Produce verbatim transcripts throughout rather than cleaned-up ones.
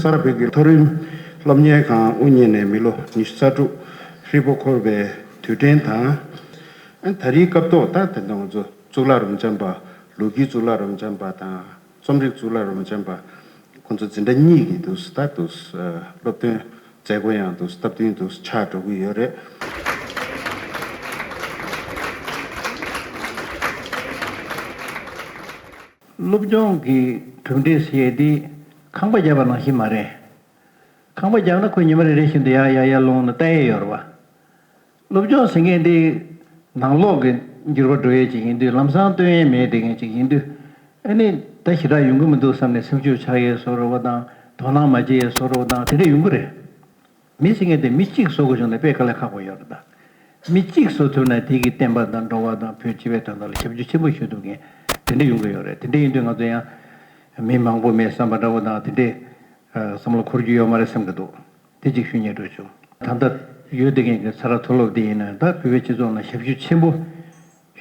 གསར་བོད་ཀྱི་མཐོ་རིམ་སློབ་གཉེར་ཁང་དབུ་བརྙེས་ནས་མི་ལོ་ཉི་ཤུ་རྩ་དྲུག་ཧྲིལ་པོ་འཁོར་བའི་དུས་དྲན་དང་། ཨ་ད་རེས་སྐབས་ཐོག་ད་དེ་འདྲ་ང་ཚོ་གཙུག་ལག་རབ་འབྱམས་པ། ལོ་རྒྱུས་གཙུག་ལག་རབ་འབྱམས་པ་དང་རྩོམ་རིག་གཙུག་ལག་རབ་འབྱམས་པ། ཁོང་ཚོ་འཛིན་གྲྭ་གཉིས་ཀྱི་འདུག་ད་འདུག་སློབ་ཐོན་མཛད་སྒོ་ཡང་འདུག་སྟབས་བསྟུན་འདུག་ཆགས་འགྲོ་གི་ཡོད་རེད། སློབ་སྦྱོང་གི་གྲུབ་འབྲས་ཟེར་ཡས་འདི་ཁང་པ་བརྒྱབ་པ་ནང་བཞིན་མ་རེད། ཁང་པ་བརྒྱབ་ན་ཁོས་ཉི་མ་རེ་རེ་བཞིན་དུ་ཡར་ཡར་ཡར་ལོངས་ནས་ལྟ་ཡས་ཡོད་རེད་བ། སློབ་སྦྱོང་ཟེར་མཁན་འདི་ནང་ལོགས་ཀྱི་འགྱུར་བ་འགྲོ་ཡས་ཅིག་ཡིན་དུས་ལམ་སང་སྟོན་ཡས་མེད་དེ་མཁན་ཅིག་ཡིན་དུས། ཨ་ནི་ད་ཞེ་དྲག་ཡོང་གི་མི་འདུག་བསམ་ནས་སེམས་ཤུགས་ཆག་ཡས་བཟོ་འདྲ་བོ་དང་དོ་སྣང་མ་བྱེད་ཡས་བཟོ་འདྲ་བོ་དང་དེ་འདྲ་ཡོང་གི་རེད། མི་ཟེར་མཁན་དེ་མི་གཅིག་བཟོ་དགོས་བྱུང་ན་དཔེ་དཀའ་ལས་ཁག་པོ་ཡོད་རེད་ད། མི་གཅིག་བཟོ་ཐུབ་ན་དེ་གི་བསྟན་པ་དང་འགྲོ་བ་དང་བོད་སྤྱི་པའི་དོན་དག་ལ་ཞབས་ཞུ་ཆེན་པོ་ཞུ་ཐུབ་མཁན་དེ་འདྲ་ཡོང་གི་ཡོད་རེད། དེ་འདྲ་ཡིན་དུས་ང་ཚོ་ཡང་མི་མང་པོ་མེད་བསམ་པ་འདྲ་བོ་དང་དེ་འདྲའི་བསམ་བློ་འཁོར་རྒྱུ་ཡོད་མ་རེད་བསམ་གི་འདུག་དེ་གཅིག་ཞུ་སྙིང་འདོད་བྱུང་། ད་ལྟ་ཡོད་བསྡད་མཁན་གྱི་ས་རཱ་མཐོ་སློབ་དེ་ཡིན་ན་ད་བོད་པའི་སྤྱི་ཚོགས་ནང་ཞབས་ཞུ་ཆེན་པོ་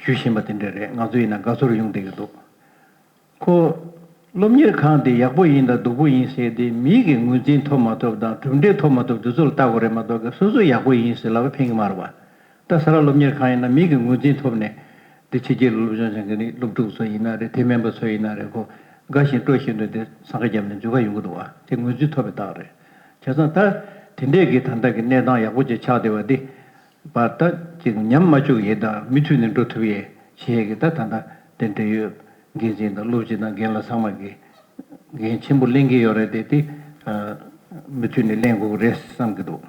ཞུ་བཞིན་པ་དེ་འདྲ་རེད། ང་ཚོ་ཡིན་ན་དགའ་ཚོར་ཡོང་བསྡད་ཀྱི་འདུག་ཁོ་སློབ་གཉེར་ཁང་དེ་ཡག་པོ་ཡིན་དང་སྡུག་པོ་ཡིན་ཟེར་དེ་མིའི་གི་ངོས་འཛིན་ཐོབ་མ་ཐོབ་དང་གྲུབ་འབྲས་ཐོབ་མ་ཐོབ་དེ་ཚོ་ལ་ལྟ་དགོས་རེད་མ་གཏོགས་གི་སོ་སོ་ཡག་པོ་ཡིན་ཟེར་ལབ་པ་ཕན་གི་མ་རེད་བ། ད་ས་རཱ་སློབ་གཉེར་ཁང་ཡིན་ན་མིའི་གི་ངོས་འཛིན་ཐོབ་ནས་དེ་ཕྱི་རྒྱལ་ལ་སློབ་སྦྱོང་བྱེད་མཁན་ནི་སློབ་ཕྲུག་ཚོ་ཡིན་ན་རེད། དེ་སྨན་པ་ཚོ་ཡིན་ན་རེད། ཁོ་དགའ་བཞིན་སྤྲོ་བཞིན་དུ་དེ་འཚང་ཁ་བརྒྱབ་ནས་འཛུལ་ག་ཡོང་གི་འདུག་བ། དེ་ངོས་འཛིན་ཐོབ་པའི་རྟགས་རེད། བྱས་ཙང་ད་དེ་འདྲས་ཀྱི་ད་ལྟ་གི་གནས་སྟངས་ཡག་པོ་ཅིག་ཆགས་བསྡད་པ་འདི་བར་ད་ཅིག་ཉམས་མ་བཅུག་ཡས་དང་མུ་མཐུད་ནས་འགྲོ་ཐུབ་ཡས་བྱེད་ཡས་ཀྱི་ད་ད་ལྟ་དེ་འབྲེལ་ཡོད་འགན་འཛིན་དང་སློབ་སྤྱི་དང་རྒན་ལགས་ཚང་མ་གིས་འགན་ཆེན་པོ་ལེན་གྱི་ཡོད་རེད་དེ། དེ་མུ་མཐུད་ནས་ལེན་དགོས་ཀྱི་རེད་བསམ་གྱི་འདུག་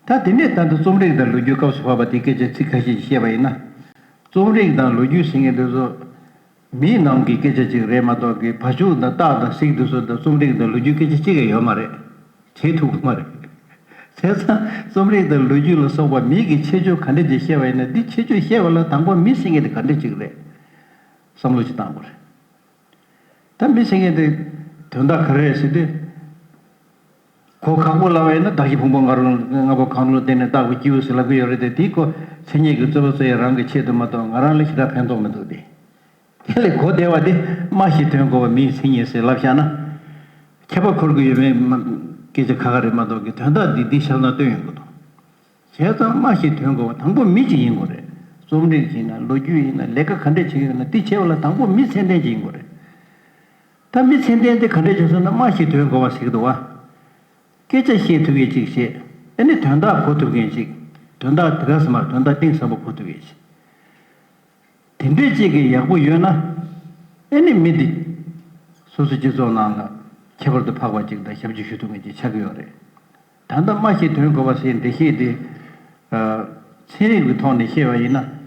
ད་དེ་ནས་ད་ལྟ་རྩོམ་རིག་དང་ལོ་རྒྱུས་སྐབས་སུ་བབས་པ་དེ་སྐད་ཆ་ཚིག་ཁ་ཤས་ཤིག་བཤད་པ་ཡིན་ན། རྩོམ་རིག་དང་ལོ་རྒྱུས་ཟེར་མཁན་དེ་ཚོ་མིའི་ནང་གི་སྐད་ཆ་ཅིག་རེད་མ་གཏོགས་ཀྱི་བ་ཕྱུགས་དང་སྟག་དང་གཟིག་དེ་ཚོ་དང་རྩོམ་རིག་དང་ལོ་རྒྱུས་སྐད་ཆ་གཅིག་ཀྱང་ཡོད་མ་རེད། བྱེད་ཐུབ་ཀྱི་མ་རེད། བྱས་ཙང་རྩོམ་རིག་དང་ལོ་རྒྱུས་ལ་སོགས་པ་མིའི་གི་ཁྱད་ཆོས་ག་འདྲ་ཅིག་བཤད་པ་ཡིན་ན་འདི་ཁྱད་ཆོས་བཤད་པ་ལ་དང་པོ་མི་ཟེར་མཁན་དེ་ག་འདྲ་ཅིག་རེད་བསམ་བློ་ཅིག་བཏང་དགོས་རེད། ད་མི་ཟེར་མཁན་དེ་དོན་དག་ག་རེ་རེད་ཟེར་དུས། གོ་ཁག་པོ་ལབ་པ་ཡིན་ན་བདག་གཞན་ཕུང་པོ་ལྔ་རོ་ལྔ་པོ་གང་རུང་ལ་བརྟེན་ནས་བཏགས་པའི་སྐྱེས་བུ་ཟེར་ལབ་ཀྱི་ཡོད་རེད་དེ། དེའི་གོ་མཚན་ཉིད་ཀྱི་རྩོད་པ་རྩོད་ཡ་རང་གི་ཆེད་དུ་མ་གཏོགས་ང་རང་ལ་ཞེ་དྲག་ཕན་ཐོགས་མི་འདུག་སྟེ། དེ་ལས་གོ་བདེ་བ་དེ་སྨྲ་ཤེས་དོན་གོ་བ་མིའི་མཚན་ཉིད་ཟེར་ལབ་བཞག་ན། ཁྱད་པར་འཁོར་གྱི་ཡོད་མེད་མ་སྐད་ཆ་ཁ་ཁ་རེད་མ་གཏོགས་ཀྱི་དོན་དག་འདི་འདི་ཤར་ན་སྟོན་ཡོང་གི་འདུག་བྱས་ཙང་སྨྲ་ཤེས་དོན་གོ་བ་དང་པོ་མི་གཅིག་ཡིན་དགོས་རེད། རྩོམ་རིག་ཡིན་ན་ལོ་རྒྱུས་ཡིན་ན་ལས་ཀ་ག་འདྲས་བྱེད་ཀྱི་ཡོད་ན་དེ་བྱེད་པ་ལ་དང་པོ་མི་ཚད་ལྡན་ཅིག་ཡིན་དགོས་རེད། ད་མི་ཚད་ལྡན་དེ་ག་འདྲས་བྱེད་སོང་ན་སྨྲ་ཤེས་དོན་གོ་བ་ཟེར་གྱི་འདུག་བ། སྐད་ཆ་བཤད་ཐུབ་མཁན་ཅིག་བཤད། ཨ་ནི་དོན་དག་གོ་ཐུབ་མཁན་ཅིག་དོན་དག་དེ་ག་ཟེར་མ་རེད། དོན་དག་གཏིང་ཟབ་པོ་གོ་ཐུབ་མཁན་ཅིག་དེ་འདྲས་ཅིག་གི་ཡག་པོ་ཡོད་ན། ཨེ་ནི་མི་འདི་སོ་སོ་སྤྱི་ཚོགས་ནང་ལ་ཁྱད་པར་དུ་འཕགས་པ་ཅིག་དང་ཞབས་ཕྱི་ཞུ་ཐུབ་མཁན་ཅིག་ཆགས་ཀྱི་ཡོད་རེད། ད་ལྟ་སྨྲ་ཤེས་དོན་གོ་བ་ཟེར་འགྲེལ་བཤད་འདི་ཚན་རིག་གི་ཐོག་ནས་བཤད་པ་ཡིན་ན།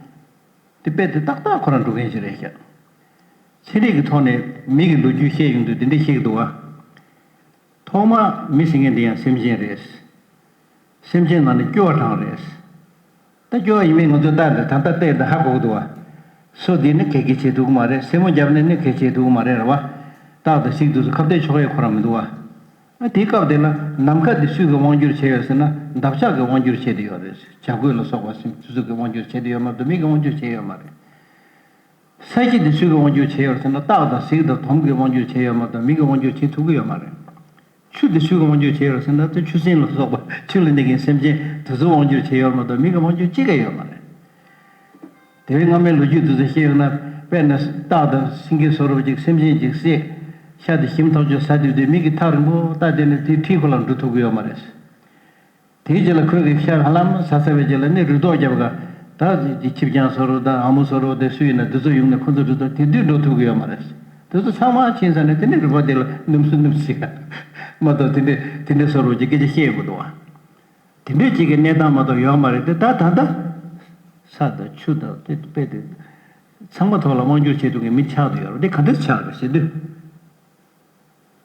དེ་དཔེ་དེ་ཏག་ཏག་ཁོ་རང་འགྲོ་མཁན་ཞིག་རེད་ཤག་ཚན་རིག་གི་ཐོག་ནས་མི་གི་ལོ་རྒྱུས་བཤད་ཡོང་དུས་དེ་འདྲས་བཤད་ཀྱི་འདུག་བ། ཐོག་མར་མི་ཟེར་མཁན་དེ་ཡང་སེམས་ཅན་རེད། སེམས་ཅན་ནང་ནས་སྐྱོ་བ་གྲངས་རེད། ད་སྐྱོ་བ་ཡིན་མིན་ང་ཚོ་ལྟ་འདི་ད་ལྟ་བལྟས་འདི་ཧ་གོ་གི་འདུག་བ། སོ་འདི་ནི་གལ་གལ་བྱེད་ཐུབ་ཀྱི་མ་རེད། སེན་མོ་བརྒྱབ་ནས་ནི་གལ་བྱེད་ཐུབ་ཀྱི་མ་རེད་ར་བ། སྟག་དང་གཟིག་དེ་ཚོ་ཁ་གཏད་གཅོག་ཡས་ཁོ་རང་མི་འདུག་བ། ཨ་དེའི་སྐབས་དེ་ལ་ནམ་མཁའ་འདི་སུས་ཀྱི་དབང་སྒྱུར་བྱས་ཡོད་ཟེར་ན་འདབ་ཆགས་ཀྱི་དབང་སྒྱུར་བྱས་ཏེ་ཡོད་རེད། བྱ་རྒོད་ལ་སོགས་པ་སུ་སུ་གི་དབང་སྒྱུར་བྱས་ཏེ་ཡོད་མ་གཏོགས་མི་གི་དབང་སྒྱུར་བྱས་ཡོད་མ་རེད། ས་གཞི་འདི་སུས་ཀྱི་དབང་སྒྱུར་བྱས་ཡོད་ཟེར་ན་སྟག་དང་གཟིག་དང་དོམ་གྱི་དབང་སྒྱུར་བྱས་ཡོད་མ་གཏོགས་མི་གི་དབང་སྒྱུར་བྱེད་ཐུབ་ཀྱི་ཡོད་མ་རེད། ཆུ་འདི་སུས་ཀྱི་དབང་སྒྱུར་བྱས་ཡོད་ཟེར་ན་དེ་ཆུ་སྲིན་ལ་སོགས་པ་ཆུ་ལ་གནས་མཁན་སེམས་ཅན་དེ་ཚོའི་དབང་སྒྱུར་བྱས་ཡོད་མ་གཏོགས་མི་གི་དབང་སྒྱུར་གཅིག་ཀྱང་ཡོད་མ་རེད། དེ་བས་སྔ་མའི་ལོ་རྒྱུས་འདི་ཚོ་བཤད་ཡོང་ན། དཔེར་ན་སྟག་དང་སེང་གེ་བཟོ་འདྲ་ཅིག་སེམས་ཅན་ཅིག་བསད། ཤ་དེ་ཞིམ་ཐག་ཆོད་ཟ་དུས་དེ་མི་གི་ཐག་རིང་པོ་ལྟ་བསྡད་ནས་དེའི་འཁྲིས་ཁོ་ལ་འགྲོ་ཐུབ་ཀྱི་ཡོད་མ་རེད། དེའི་རྗེས་ལ་ཁོས་གི་ཤ་ཧ་ལམ་ཟ་ཚར་བའི་རྗེས་ལ་ནི་རུ་ཏོག་རྒྱབ་ག་ད་ཅིག་ཁྱི་སྤྱང་བཟོ་འདྲ་དང་ཨ་མོ་བཟོ་འདྲ་དེ་སུ་ཡིན་ན་དེ་ཚོ་ཡོང་ནས་ཁོ་ཚོ་རུ་ཏོག་དེ་དུས་འགྲོ་ཐུབ་ཀྱི་ཡོད་མ་རེད། དེ་ཚོ་ཚང་མ་ཕྱིན་ཚར་ནས་དེ་ནི་རུ་བ་དེ་ལ་སྣུམ་སུ་སྣུམ་ཟིག་མ་གཏོགས་དེ་འདྲས་དེ་འདྲས་བཟོ་འདྲ་ཅིག་སྐད་ཆ་བཤད་དགོས་འདུག་བ། དེ་འདྲས་ཅིག་གི་གནས་སྟངས་མ་གཏོགས་ཡོད་མ་རེད་དེ། ད་ད་ལྟ་ས་དང་ཆུ་དང་དེ་དཔེ་དེ་ཚང་མ་ཐོག་ལ་དབང་སྒྱུར་བྱེད་ཐུབ་མཁན་མི་ཆགས་བསྡད་ཡོད་རེད། དེ་ག་འདྲས་ཆགས་རེད་ཟེར་དུས།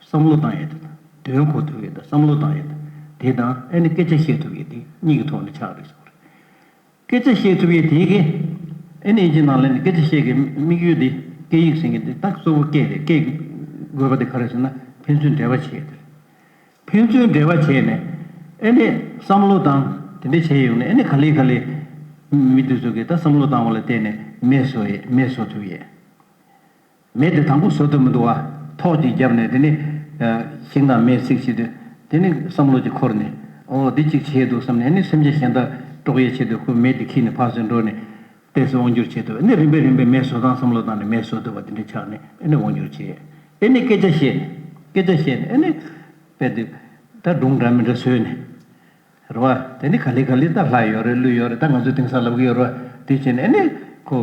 བསམ་བློ་བཏང་ཡས་དང་དོན་གོ་ཐུབ་ཡས་དང་བསམ་བློ་བཏང་ཡས་དང་དེ་དང་ཨ་ནི་སྐད་ཆ་བཤད་ཐུབ་ཡས་དེ་གཉིས་ཀྱི་ཐོག་ནས་ཆགས་རེད་ཟེར་བ་རེད། སྐད་ཆ་བཤད་ཐུབ་ཡས་དེ་གི་ཨ་ནི་ཨིན་ཇི་ནང་ལ་ནི་སྐད་ཆ་བཤད་ཀྱི་དམིགས་ཡུལ་དེ་སྐད་ཡིག་ཟེར་མཁན་དེ་ད་གཙོ་བོ་སྐད་རེད། སྐད་ཀྱི་དགོས་པ་དེ་ག་རེ་ཟེར་ན་ཕན་ཚུན་འབྲེལ་བ་བྱེད་ཡས་དེ་རེད། ཕན་ཚུན་འབྲེལ་བ་བྱས་ནས་ཨེ་ནས་བསམ་བློ་དང་དེ་འདྲ་བྱས་ཡོང་ནས་ཨེ་ནས་ག་ལེ་ག་ལེ་མི་དེ་ཚོ་གིས་ད་བསམ་བློ་བཏང་བ་ལ་བརྟེན་ནས་མེ་བཟོ་ཡས་མེ་བཟོ་ཐུབ་ཡས། མེ་དེ་དང་པོ་བཟོ་ཐུབ་མི་འདུག་བ། ཐོག་ཅིག་བརྒྱབ་ནས་དེ་ནས་ ཤིང་དང་མེ་བསྲེགས་བྱེད་དུས། དེ་ནི་བསམ་བློ་ཅིག་འཁོར་ནས། ཨོ་འདི་གཅིག་བྱས་འདུག་བསམ་ནས་ནི་སེམས་ཅན་གཞན་དག་དཀྲོག་ཡས་ཆེད་དུ་ཁོ་མེ་དེ་ཁྱེར་ནས་ཕར་ཚུར་འགྲོ་ནས། ཏོག་ཙམ་དབང་སྒྱུར་བྱེད་དུས་ནི་རིམ་པས་རིམ་པས་མེ་བཟོ་སྟངས་བསམ་བློ་བཏང་ནས་མེ་བཟོ་ཐུབ་པ་དེ་འདྲ་ཆགས་ནས་ཨེ་ནི་དབང་སྒྱུར་བྱེད། ཨེ་ནི་སྐད་ཆ་བཤད་ནས། སྐད་ཆ་བཤད་ནས་ཨེ་ནི། དཔེ་དེ། ད་སྒྲུང་འདྲ་མི་འདྲ་བཟོས་ནས། རེད་བ། དེ་ནི་ག་ལེ་ག་ལེ་ད་ལྷ་ཡོད་རེད་ཀླུ་ཡོད་རེད། ད་ང་ཚོས་དེང་སང་ལབ་ཀྱི་ཡོད་རེད་བ། དེ་བྱས་ནས་ཨེ་ནི་ཁོ།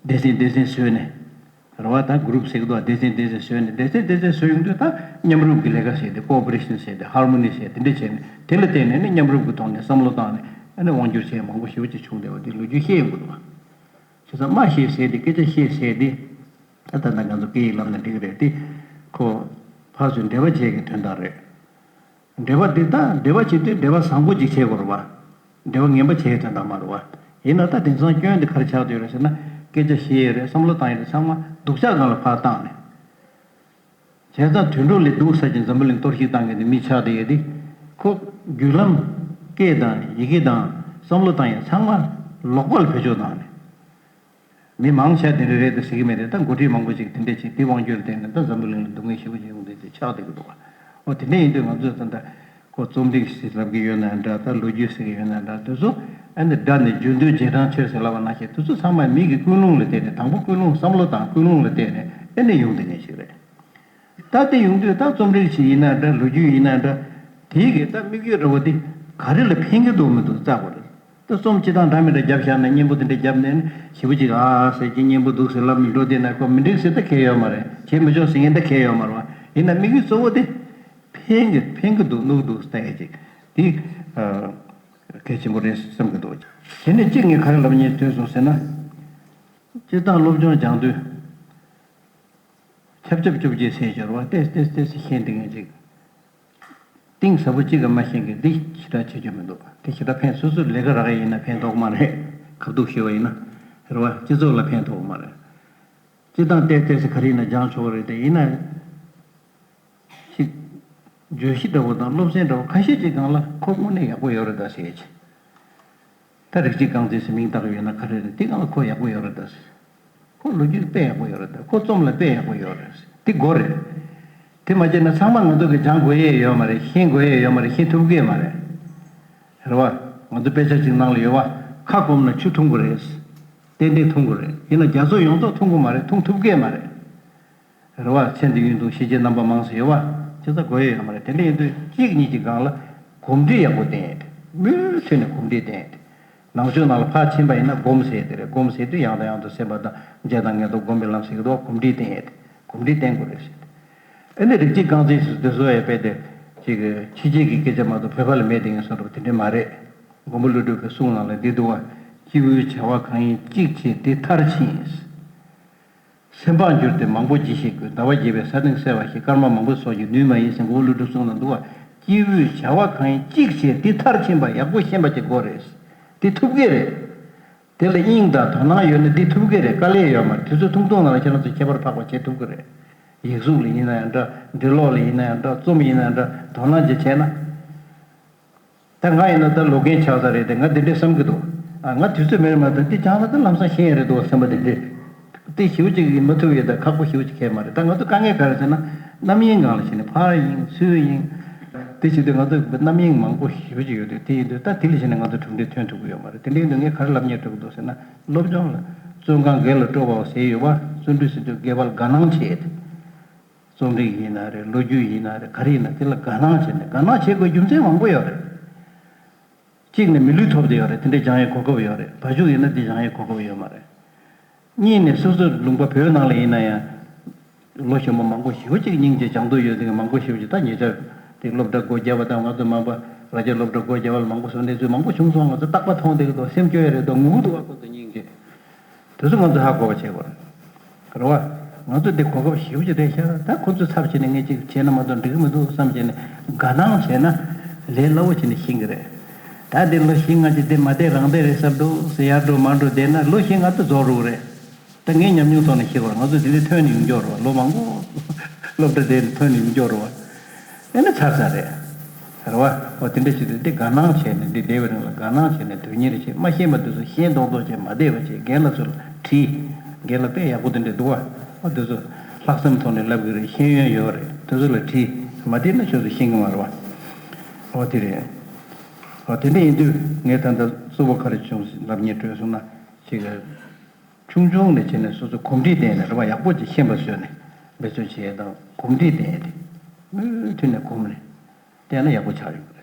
སྡེ་ཚན་སྡེ་ཚན་བཟོས་ནས། རེད་བ། ད་གུ་རུབ་ཟེར་གི་འདུག་བ། སྡེ་ཚན་སྡེ་ཚན་བཟོས་ནས། སྡེ་ཚན་སྡེ་ཚན་བཟོས་ཡོང་དུས་ད་མཉམ་རུབ་ཀྱི་ལས་ཀ་ཟེར་ཏེ། ཀོ་ཨོ་པ་རེ་ཤན་ཟེར་ཏེ། ཧར་མོ་ནི་ཟེར་ཏེ། འདི་འདྲ་བྱས་ནས་དེ་ལ་བརྟེན་ནས་ནི་མཉམ་རུབ་ཀྱི་ཐོག་ནས་བསམ་བློ་བཏང་ནས་ཨེ་ནི་དབང་སྒྱུར་བྱས་མང་པོ་ཞེ་པོ་ཅིག་བྱུང་བསྡད་པ་དེ་ལོ་རྒྱུས་བཤད་ཡོང་གི་འདུག་བ། བྱས་ཙང་སྨྲ་ཤེས་ཟེར་ཏེ། སྐད་ཆ་བཤད་ཟེར་ཏེ། ད་ད་ལྟ་ང་ཚོ་སྐད་ཡིག་ལབ་ན་འགྲིག་གི་རེད་དེ། ཁོ། ཕར་ཚུར་འབྲེལ་བ་བྱེད་ཀྱི་དོན་དག་རེད། འབྲེལ་བ་འདི་དང་འབྲེལ་བ་བྱེད་དུས་འབྲེལ་བ་བཟང་པོ་ཅིག་བྱེད་དགོས་རེད་བ། འབྲེལ་བ་ངན་པ་བྱེད་དོན་དག་མ་རེད་བ། ཡིན་ན་ད་དེང་སང་སྐྱོན་འདི་ག་རེ་ཆགས་བསྡད་ཡོད་རེད་ཟེར་ན། སྐད་ཆ་བཤད་ཡས་རེད། བསམ་བློ་བཏང་ཡས་རེད། ཚང་མ་སྡུག་ཅག་སྒང་ལ་ཕར་བཏང་ནས། བྱས་ཙང་དུད་འགྲོ་ལས་སྡུག་ས་ཅིག་འཛམ་བུ་གླིང་གཏོར་བཤིག་བཏང་མཁན་དེ་མི་ཆགས་བསྡད་ཡོད་དེ། ཁོ། བརྒྱུད་ལམ། སྐད་དང་ཡི་གེ་དང་བསམ་བློ་བཏང་ཡས་ཚང་མ་ལོག་པ་ལ་བེད་སྤྱོད་བཏང་ནས། མི་མང་ཆེ་དེ་འདྲ་རེད་དུ་ཟེར་གྱི་མེད་རེད། ད་འགོ་ཁྲིད་མང་པོ་ཞིག་དེ་འདྲ་བྱས་དེ་དབང་སྒྱུར་བསྟན་ནས་ད་འཛམ་བུ་གླིང་ལ་སྡུག་བསྔལ་ཞེ་པོ་ཞིག་ཡོང་དུས་དེ་ཆགས་བསྡད་ཀྱི་འདུག་བ། འོ་དེ་འདྲ་ཡིན་དུས་ང་ཚོས་ད་ལྟ་ཁོ་རྩོམ་རིག་ཞེས་ལབ་ཀྱི་ཡོད་ན་འདྲ། ད་ལོ་རྒྱུས་ཟེར་གྱི་ཡོད་ན་འདྲ། དེ་ཚོ་ཨ་ནི་སྒྲ་ནི་རྒྱུ་འདོད་རྗེས་འབྲང་ཕྱིར་ཟེར་ལབ་པ་ནང་བཞིན། དེ་ཚོ་ཚང་མ་མི་གི་ཀུན་སློང་ལ་བརྟེན་ནས། དང་པོ་ཀུན་སློང་བསམ་བློ་དང་ཀུན་སློང་ལ་བརྟེན་ནས་ཨ་ནི་ཡོང་བསྡད་མཁན་ཞིག་རེད། ད་དེ་ཡོང་དུས་ད་རྩོམ་རིག་ཞིག་ཡིན་ན་འདྲ། ལོ་རྒྱུས་ཡིན་ན་འདྲ། དེའི་གི་ད་དམིགས་ཡུལ་རེད་བ། དེ་ག་རེ་ལ་ཕན་གྱི་འདུག་མི་འདུག་བཙལ་དགོས་རེད། ད་རྩོམ་སྤྱི་བཏང་འདྲ་མི་འདྲ་བརྒྱབ་བཞག་ན། སྙན་པོ་དེ་འདྲ་བརྒྱབ་ནས་ཞེ་པོ་ཅིག་ཨ་ཟེར་གྱི། སྙན་པོ་འདུག་ཟེར་ལབ་ནས་འགྲོ་བསྡད་ན་ཁོ་མི་འགྲིག་ཟེར་ད་གལ་ཡོད་མ་རེད། བྱེད་མི་ཆོག་ཟེར་མཁན་ད་གལ་ཡོད་མ་རེད་བ། ཡིན་ན་དམིགས་ཡུལ་གཙོ་བོ་དེ་ཕན་གྱི་ཕན་གྱི་འདུག་གནོད་འདུག་ལྟ་ཡས་ཅིག་དེ་གལ་ཆེན་པོ་རེད་བསམ་གྱི་འདུག་དེ་ནས་གཅིག་ངས་ག་རེ་ལབ་སྙིང་འདོད་སོང་ཟེར་ན། སྤྱིར་བཏང་སློབ་སྦྱོང་སྦྱང་དུས། ཆབ་ཆབ་ཅོབ་ཅེས་ཟེར་སྦྱོར་བ་ཏེས་ཏེས་ཏེས་ཤེས་འདི་ངན་ཅིག་གཏིང་ཟབ་པོ་གཅིག་གིས་མ་ཤེས་མཁན་འདི་ཞེ་དྲག་བྱེད་རྒྱུ་མི་འདུག་དེ་ཞེ་དྲག་ཕན། སོ་སོའི་ལས་ཀ་རག་ཡས་ཡིན་ན་ཕན་ཐོགས་མ་རེད། ཁ་ཐུག་ཞུ་བ་ཡིན་ན། རེད་བ། སྤྱི་ཚོགས་ལ་ཕན་ཐོགས་མ་རེད། སྤྱིར་བཏང་ཏེས་ཏེས་ག་རེ་ཡིན་ན་སྦྱང་ཆོག་གི་རེད། དེ་ཡིན་ན། ཅིག་བརྗོད་གཞི་འདྲ་བོ་དང་སློབ་ཚན་འདྲ་བོ་ཁ་ཤས་ཅིག་སྒང་ལ་ཁོ་དངོས་གནས་ཡག་པོ་ཡོད་རེད་ད་ཟེར་གྱི། ད་རིགས་གཅིག་རྐང་འཛིན་ཟེར་མིང་བཏགས་ཡོད་ན་ག་རེ་རེད། དེ་སྒང་ལ་ཁོ་ཡག་པོ་ཡོད་རེད་ད་ཟེར། ཁོ་ལོ་རྒྱུས་དཔེ་ཡག་པོ་ཡོད་རེད་ད། ཁོ་རྩོམ་ལ་དཔེ་ཡག་པོ་ཡོད་རེད་ཟེར། དེ་དགོས་རེད། དེ་མ་བྱས་ན་ཚང་མ་ང་ཚོ་གི་སྦྱང་དགོས་ཡས་ཡོད་མ་རེད། ཤེས་དགོས་ཡས་ཡོད་མ་རེད། ཤེས་ཐུབ་ཀྱི་མ་རེད། རེད་བ། ང་ཚོ་དཔེ་ཆ་གཅིག་ནང་ལ་ཡོད་བ། ཁ་སྐོམ་ན་ཆུ་འཐུང་དགོས་རེད། ཏན་ཏན་འཐུང་དགོས་རེད། ཡིན་ན་རྒྱ་མཚོ་ཡོངས་རྫོགས་འཐུང་དགོས་མ་རེད། འཐུང་ཐུབ་ཀྱི་མ་རེད། རེད་བ། ཚེ་འདི་ཡུན་དུ་ཤེས་བྱའི་རྣམ་པ་མང་ཟེར་ཡོད་བ། ཅི་ཙམ་དགོས་ཡས་ཡོད་མ་རེད། དེ་འདྲ་ཡིན་དུས་གཅིག་གཉིས་ཀྱི་སྒང་ལ་གོམས་འདྲིས་ཡག་པོ་བསྟེན་ཡས་དེ། མུ་མཐུད་ནས་གོམས་འདྲིས་བསྟེན་ཡས་དེ། ནང་ཆོས་ནང་ལ་ཕར་ཕྱིན་པ་ཡིན་ན་སྒོམ་ཟེར་དེ་རེད། སྒོམ་ཟེར་དུས་ཡང་དང་ཡང་དུ་སེམས་པ་དང་བྱས་དང་ངེས་རྟོགས་སྒོམ་པའི་ལམ་ཟེར་གི་འདུག་གོམས་འདྲིས་བསྟེན་ཡས་དེ། གོམས་འདྲིས་བསྟེན་དགོས་རེད་ཟེར་ཏེ། ཨ་ནི་རིགས་གཅིག་རྐང་འཛིན་ཟེར་དུས་སུ་ཡང་དཔེ་དེ། ཅིག་ཕྱི་རྒྱལ་གྱི་སྐད་ཆ་མ་གཏོགས་བོད་པ་ལ་མེད་དེ་ཡིན་བསམ་འགྲོ་དེ་འདྲ་མ་རེད། མགོན་པོ་ཀླུ་སྒྲུབ་ཀྱི་གསུང་ནང་ལ་འདི་འདུག་བ། སྐྱེས་བུའི་བྱ་བ་གང་ཡིན་གཅིག་བྱས་དེ་མཐར་ཕྱིན། སེམས་བག་འགྱུར་ཏེ་མང་པོ་ཇི་ཞིག་དགོས། ཟླ་བ་རྒྱས་པའི་ས་སྟེང་གསལ་བ་ཞིག་སྐར་མ་མང་པོ་སོགས་ཀྱིས་ནུས་མ་ཡིན་ཟེར་མགོན་པོ་ཀླུ་སྒྲུབ་གསུང་ནང་འདུག་བ། སྐྱེས་བུའི་བྱ་བ་གང་ཡིན་གཅིག་བྱས་དེ་མཐར་ཕྱིན་པ་ཡག་པོ་ཤེས་པ་ཅིག་དགོས་རེད། དེ་ཐུབ་ཀྱི་རེད། དེ་ལ་དབྱིངས་དང་དོ་སྣང་ཡོད་ན་འདི་ཐུབ་ཀྱི་རེད། དཀའ་ལས་ཡོད་མ་རེད། དུས་ཚོད་ཐུང་ཐུང་ནང་ལ་ཁྱེད་རང་ཚོ་ཁྱད་པར་འཕགས་པ་བྱེད་ཐུབ་ཀྱི་རེད། ཡིག་གཟུགས་ལ་ཡིན་ན་ཡང་འདྲ། འབྲི་ཀློག་ལ་ཡིན་ན་ཡང་འདྲ། རྩོམ་ཡིན་ན་འདྲ། དོ་སྣང་ཅིག་བྱས་ན། ད་ང་ཡིན་ན་ད་ལོ་རྒན་ཆགས་ས་རེད་དེ། ང་འདི་འདྲས་བསམ་གྱི་འདུག་ཨ། ང་དུས་ཚོད་མེད་མ་གཏོགས་འདི་སྦྱངས་ན་ད་ལམ་སང་ཤེས་ཡ་རེད་འདུག་བསམ་པ་འདི་འདྲས། དེ་ཞེ་པོ་ཅིག་ཡིན་མ་ཐུབ་ཡོད་ད། ཁག་པོ་ཞེ་པོ་ཅིག་གས་མ་རེད། ད་ང་ཚོ་དཀའ་ངལ་ག་རེ་ཟེར་ན། རྣམ་གཡེང་སྒང་ལ་ཕྱིན་ནས་ཕར་གཡེང་ཚུར་གཡེང་། དེ་བྱེད་དུས་ང་ཚོ་རྣམ་གཡེང་མང་པོ་ཞེ་པོ་ཅིག་ཡོད་དུས། དེ་ཡིན་དུས་ད་དེ་ལ་ཕྱིན་ནས་ང་ཚོ་གྲུབ་འབྲས་ཐོན་ཐུབ་ཀྱི་ཡོད་མ་རེད། དེ་འདྲ་ཡིན་དུས་ངས་ག་རེ་ལབ་སྙིང་འདོད་ཀྱི་འདུག་ཟེར་ན། སློབ་སྦྱོང་ལ་བརྩོན་གང་དགེ་ལ་སྤྲོ་བའོ་ཟེར་ཡོད་པ། བརྩོན་འགྲུས་ཟེར་དུས་དགེ་བ་ལ་དགའ་སྣང་བྱེད། རྩོམ་རིག་ཡིན་ན་རེད། ལོ་རྒྱུས་ཡིན་ན་རེད། ག་རེ་ཡིན་ན་དེ་ལ་དགའ་སྣང་བྱས་ནས། དགའ་སྣང་བྱེད་དགོས་རྒྱུ་མཚན་མང་པོ་ཡོད་རེད། གཅིག་ནས་མི་ལུས་ཐོབ་བསྡད་ཡོད་རེད། དེ་འདྲ་སྦྱང་ཡས་གོ་སྐབས་ཡོད་རེད། བ་ཕྱུགས་ཡིན་ན་འདི་སྦྱང་ཡས་གོ་སྐབས་ཡོད་མ་རེད། གཉིས་ནས་སོ་སོའི་ལུང་པ་བོད་ནང་ལ་ཡིན་ན་ཡང་། ལོ་གཞོན་པ་མང་པོ་ཞེ་པོ་ཅིག་སྙིང་རྗེ་སྦྱང་འདོད་ཡོད་མཁན་མང་པོ་ཞེ་པོ་ཅིག་ད་ཉེ་ཆར་དེ་སློབ་གྲྭ་སྒོ་བརྒྱབ་པ་དང་། ང་ཚོ་མ་པ་རྭ་རྒྱ་སློབ་གྲྭ་སྒོ་བརྒྱབ་པ་ལ་མང་པོ་ཞིག་གནས་ཚུལ་མང་པོ་བྱུང་སོང་། ང་ཚོ་རྟག་པར་མཐོང་བསྡད་ཀྱི་འདུག་སེམས་སྐྱོ་ཡ་རེད་འདུག་ངུ་གི་འདུག་བ། ཁོ་ཚོ་སྙིང་རྗེ། དེ་ཚོ་ང་ཚོ་ཧ་གོ་བ་བྱེད་དགོས་རེད། རེད་བ། ང་ཚོ་འདི་གོ་སྐབས་ཞེ་པོ་ཅིག་རེད་ཤག་ད་ཁོ་ཚོས་ཚབ་བྱས་ནས་ངས་ཅིག་བྱས་ན་མ་གཏོགས་འགྲིག་གི་མི་འདུག་བསམ་བྱས་ནས་དགའ་སྣང་བྱས་ན་ལས་སླ་བོ་བྱས་ནས་ཤེས་ཀྱི་རེད། ད་འདི་ལོ་བཞི་ལྔ་ཅིག་འདི་མ་བསྡད་རང་བསྡད་རེད་བསམ་འདུག་ཟེར་ཡར་འགྲོ་མར་འགྲོ་བསྡད་ན་ལོ་བཞི་ལྔ་ད་རྫོགས་འགྲོ་གི་རེད། ད་ངའི་ཉམས་མྱོང་ཐོག་ནས་བཤད་པར་ང་ཚོ་འདི་འདྲ་ཐོན་ནས་ཡོང་རྒྱུ་རེད་བ། ལོ་མང་པོ་སློབ་གྲྭ་དེ་ནས་ཐོན་ནས་ཡོང་རྒྱུ་རེད་བ། ཨེ་ན་ཚར་ཚར་རེད། རེད་བ། འོ་དེ་འདྲ་ཞིག་རེད། འདི་དགའ་སྣང་བྱས་ནས། འདི་བསྡད་པའི་རིང་ལ་དགའ་སྣང་བྱས་ནས་དོན་གཉེར་བྱེད། མ་ཤེས་པ་དེ་ཚོ་ཤེས་མདོག་མདོག་བྱས་མ་བསྡད་པ་བྱས། རྒན་ལགས་ཚོ་ལ་དྲིས། རྒན་ལགས་དཔེ་ཡག་པོ་དེ་འདྲ་འདུག་བ། འོ་དེ་ཚོ་ལྷག་བསམ་ཐོག་ནས་ལབ་གི་རེད། ཤེས་ཡོན་ཡོད་རེད། དེ་ཚོ་ལ་དྲིས། མ་བསྡད་ན་ཁྱོད་ཚོ་ཤེས་ཀྱི་མ་རེད་བ། འོ་དེ་རེད། འོ་དེ་འདྲ་ཡིན་དུས་ངས་ད་ལྟ་གཙོ་བོ་ག་རེ་བྱུང་ལབ་སྙིང་བྲོས་སོང་ན་ཅིག་ཆུང་ཆུང་ནས་བྱས་ནས་སོ་སོ་གོམས་འདྲིས་ལྡན་ནས་རེད་བ། ཡག་པོ་ཅིག་ཤེས་པ་བཟོས་ནས་འབད་བརྩོན་བྱེད་དང་གོམས་འདྲིས་ལྡན་ཏེ་མུ་མཐུད་ནས་གོམས་ནས་བསྡད་ན་ཡག་པོ་ཆགས་ཡོང་གི།